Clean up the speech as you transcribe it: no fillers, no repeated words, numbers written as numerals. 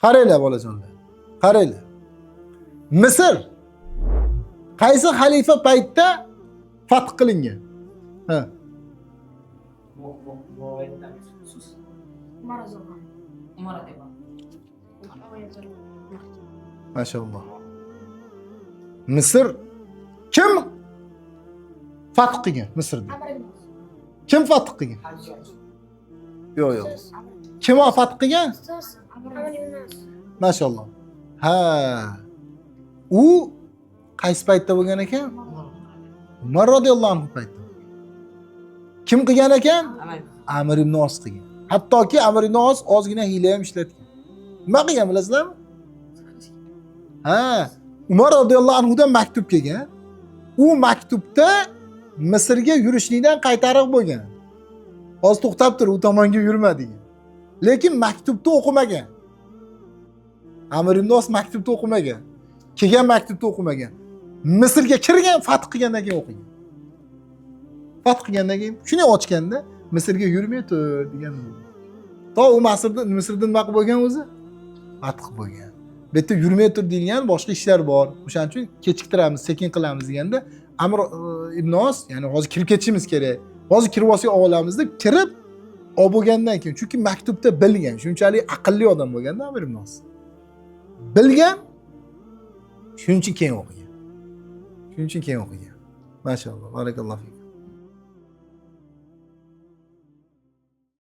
Qaranglar, bolajonlar. Qaranglar. Misr qaysi xalifa paytda fath qilingan? Ha. Umar roziyallohu anhu. Umar radhiyallohu. Mashalloh. Misr kim fath qilgan Misrda? Amr ibn Os. Kim fath qilgan? Hajjoj. Yo'q, yo'q. Kim fath qilgan? Ustoz, Amr ibn Os. Mashalloh. Ha. U qaysi paytda bo'lgan ekan? Umar roziyallohu anhu paytda. Kim qilgan ekan? Amr. Amir ibn Os qilgan. Hattoki Amir ibn Os ozgina hiyla ham ishlatgan. Nima qilgan bilasizlarmi? Ha, Umar roziyallohu anhudan maktub kelgan. U maktubda Misrga yurishlikdan qaytariq bo'lgan. Hozir to'xtab tur, u tomonga yurma degan. Lekin maktubda o'qimagan. Amir ibn Os maktubda o'qimagan. Kelgan maktubda o'qimagan. Misrga kirgan, fath qilgandan keyin o'qigan. Fath qilgandan keyin shuni ochganda Misrga yurmay tur degan. To u Misrda nima qilib bo'lgan o'zi? Fath bo'lgan. Bu yerda yurmay tur deyilgan boshqa ishlar bor. O'shaning uchun kechiktiramiz, sekin qilamiz deganda Amr ibn Os, ya'ni hozir kirib ketishimiz kerak. Hozir kirib olsak olamiz deb kirib olib bo'lgandan keyin, chunki maktubda bilgan, shunchalik aqlli odam bo'lganda Amr ibn Os. Bilgan, shuning uchun keyin o'qigan. Shuning uchun keyin o'qigan. Mashalloh, barakallohu fikum.